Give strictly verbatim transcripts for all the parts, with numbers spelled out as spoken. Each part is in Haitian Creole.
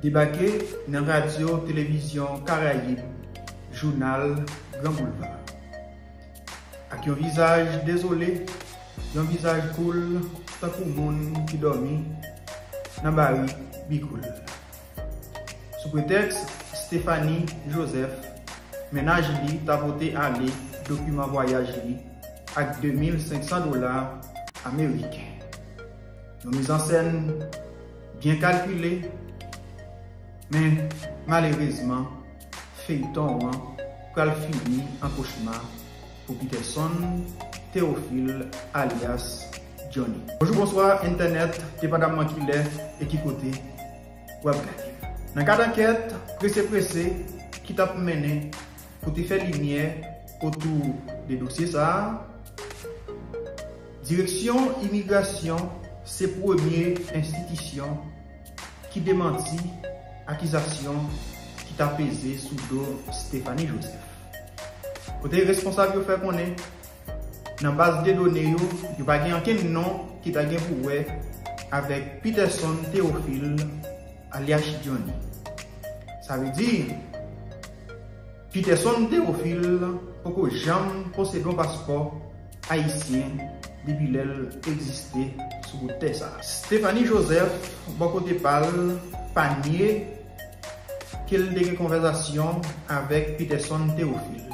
Debake nan Radyo Televizyon Karayib, jounal Gran Boulva. Ak yon vizaj dezole, yon vizaj koul tankou moun ki dòmi nan barik bikoul. Sou pretèks Stephanie Joseph, mennaj li ta pote ale dokiman vwayaj li ak de mil senk san dola ameriken. Yon mizansèn byen kalkile, men malerezman, feyton an pral fini an kochma pou Peterson Théophile alyas Johnny. Bonjou, bonswa, entènèt, depandamman kilè e ki kote w ap gade. Nan kad ankèt prese prese ki t ap mennen pou te fè limyè otou de dosye sa a, Direksyon Imigrasyon se premye enstitisyon ki demanti akizasyon ki ta peze sou do Stephanie Joseph. Kote responsab yo fè konnen, nan baz de done yo, yo pa gen ankenn non ki ta gen pou wè avèk Peterson Théophile, alyas Johnny. Sa vle di, Peterson Théophile poko janm posede yon paspò ayisyen depi lè l egziste sou bout tè sa a. Stephanie Joseph, bò kote pa l, pa nye ke l te gen konvèsasyon avèk Peterson Théophile.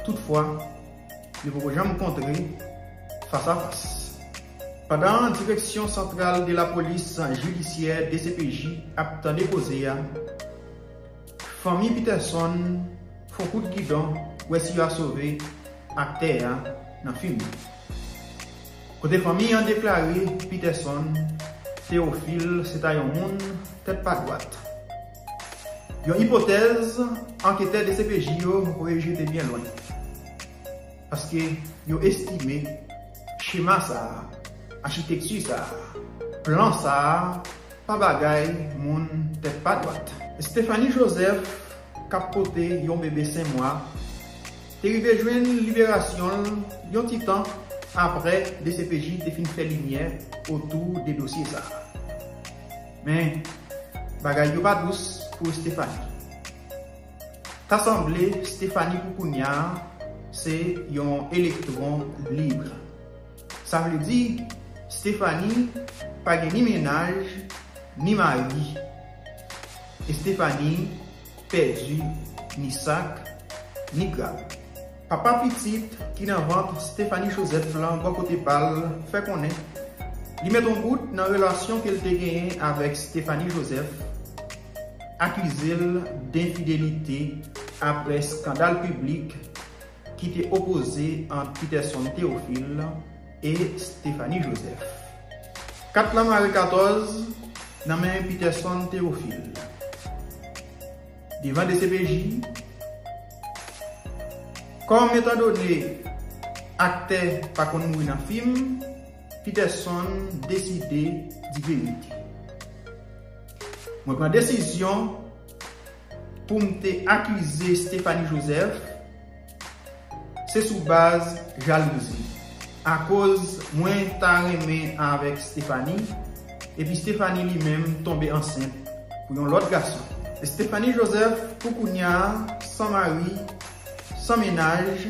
Toutfwa, yo poko janm kontre fas a fas. Pandan Direksyon Santral de la Polis Jidisyè, D C P J, ap tande koze a, fanmi Peterson fè kout gidon wè si yo a sove aktè a nan fim nan. Kote fanmi an deklare Peterson Théophile se ta yon moun tèt pa dwat. Yon ipotèz anketè D C P J yo rejete byen lwen. Paske yo estime chema sa a, achitekti sa a, plan sa a, pa bagay moun tèt pa dwat. Stephanie Joseph, k ap pote yon bebe senk mwa, te rive jwenn liberasyon l yon ti tan apre D C P J te fin fè limyè otou de dosye sa a. Men, bagay yo pa dous pou Stephanie. Ta sanble Stephanie pou kounye a se yon elektwon lib. Sa vle di, Stephanie pa gen ni mennaj, ni mari. E Stephanie pèdi ni sak, ni grab. Papa pitit ki nan vant Stephanie Joseph lan bò kote pa l fè konnen li met yon bout nan relasyon ke l te genyen avèk Stephanie Joseph, akize l denfidelite apre eskandal piblik ki te opoze ant Peterson Théophile e Stephanie Joseph. Kat lan mare katòz nan men Peterson Théophile. Devan D C P J, kòm etandone aktè pa konn mouri nan fim, Peterson deside di verite. Mwen pran desizyon pou m te akize Stephanie Joseph, se sou baz jalouzi. Akoz mwen ta renmen avèk Stephanie, epi Stephanie li menm tonbe ansent pou yon lòt gason. Stephanie Joseph, pou kounye a, san mari, san mennaj,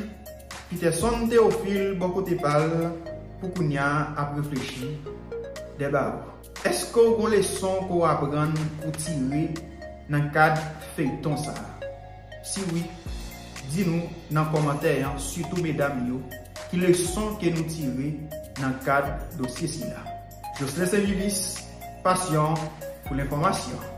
Peterson Théophile, bò kote pa l, pou kounye a, ap reflechi dèyè bawo. Èske w gon leson ke w aprann ou tire nan kad feyton sa a? Si wi, di nou nan kòmantè an, sitou medam yo, ki leson ke nou tire nan kad dosye sila. Jocelyn Saint Julius, Passion pou lenfòmasyon.